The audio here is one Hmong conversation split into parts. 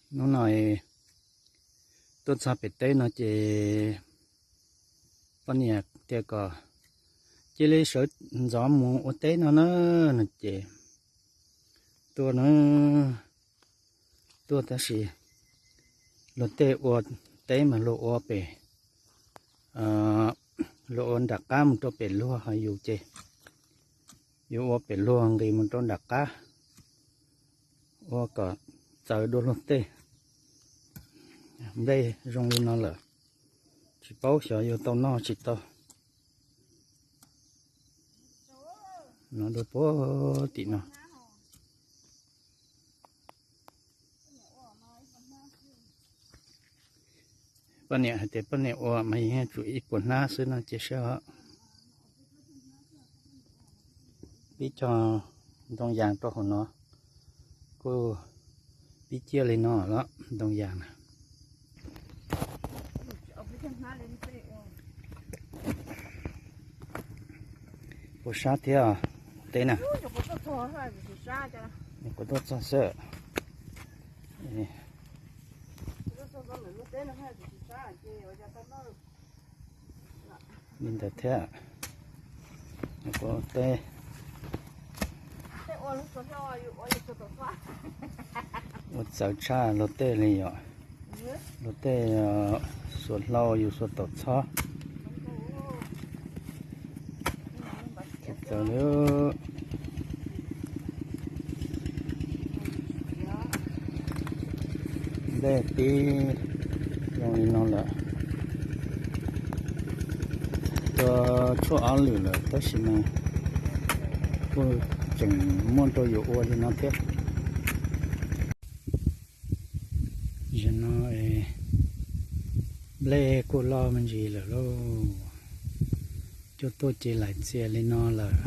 Hnub no tuaj txog pem teb no ces poj niam tias kom cia li sawv ntxov mus ua teb no na, no ces tuaj na, tuaj tab sis luag tej ua teb mas luag ua pem, luag ua nram qab mus rau pem luag, ho yus ces yus ua pem luag nqis mus rau nram qab, ua kom txawv dua luag tej. Nplej zoo li no lawm, tsis paub xyov yuav tau noj tsis tau. No dua puag tim no. Poj niam hais tias poj niam ua mas yeej tsum ib puas hnab xwb no ces saib os. Pib cog ntoo yas rau hauv no, kuj pib ciaj li no los ntoo yas na. Puas sab thiab teb na? Kuv tuaj txog xwb. Li ntawd thiab. Kuv teb ua txawv tshaj luag tej li yom. Luag tej xuas hlau, yus xuas taum txhob. Txawv li. Nplej pib zoo li no lawm, tuaj tshuaj ob lwm lawm tab sis mas kuj tseem muaj rau yus ua li no thiab. Zaum no nplej kuj loj me ntsis lawm lauj, cuaj tuaj ces lais txias li no lawm.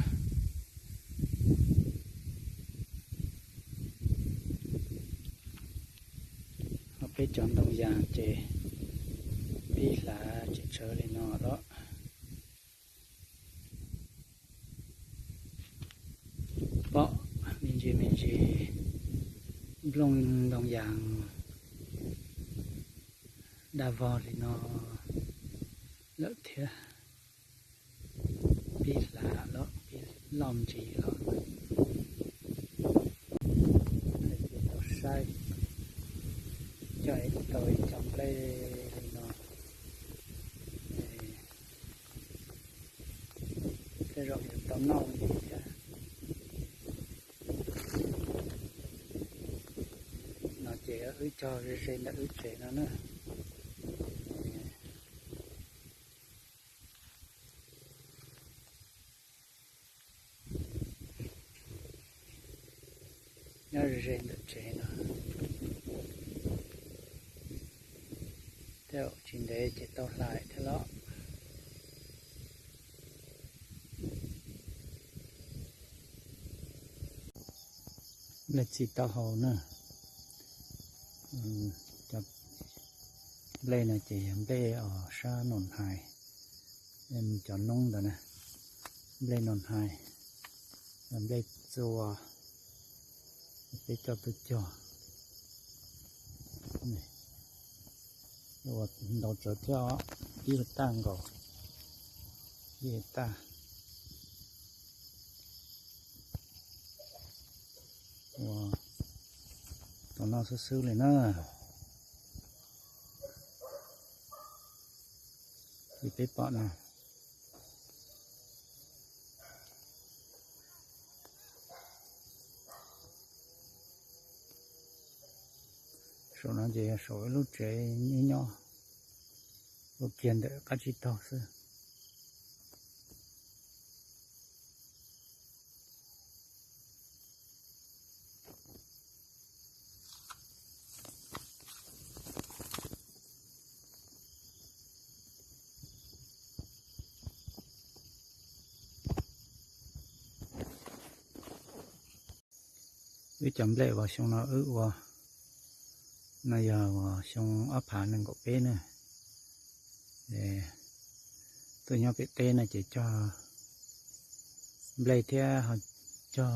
Ho peb cov ntoo yas ces pib hlav tsis tshawv li no los. Pom me ntsis me ntsis nplooj ntoo yas daj vog li no lawm thiab. Pib hlav los pib loj ntsis los. Ces tau saib, cog ib tau ib co nplej li no, tej zaum yuav tau noj ntxiv thiab. No ces wb cog ze ze ntawm wb tsev no na. Nyob ze ze ntawm tsev no, tej zaum tsis ntev ces tau hlais thiab los. Nplej txiv taub hau na. Cov nplej no ces yog nplej os sab Nus Hais, cov noob ntawd na, nplej Nus Hais, yog nplej txua, peb coj tuaj cog. Ua ntau tsawv thiab os, ib hais tag nkaus, ib hais tag. Ua tau noj xwb xwb li na. Li peb pom no. Saum no ces yog saum ib lub tsev nyob nyob, ua kiag ntawm qab tsib taug xwb. Wb cov nplej uas xyoo no wb ua no yog uas xyoo ob phav nees nkaum peb na. Tuaj nyob pem teb no ces cog nplej thiab ho cog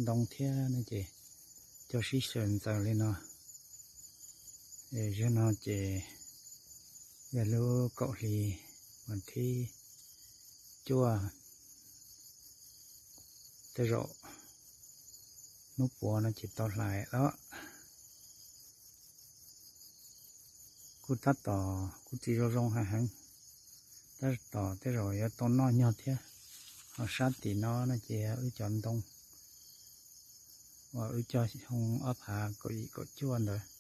ntoo thiab no ces cog sib xyaw ntxaws li no. Zaum no ces yog lub kaum hli, vas thib cuaj, tej zaum hnub puav no ces tau hlais lawm. Kuj tab tom kuj txiv zoo zoo heev heev, tab tom tej zaum yuav tau noj nyog thiab. Ho sab tim no no ces yog wb cov ntoo uas wb cog xyoo ob phav kaum yim kaum cuaj ntawd.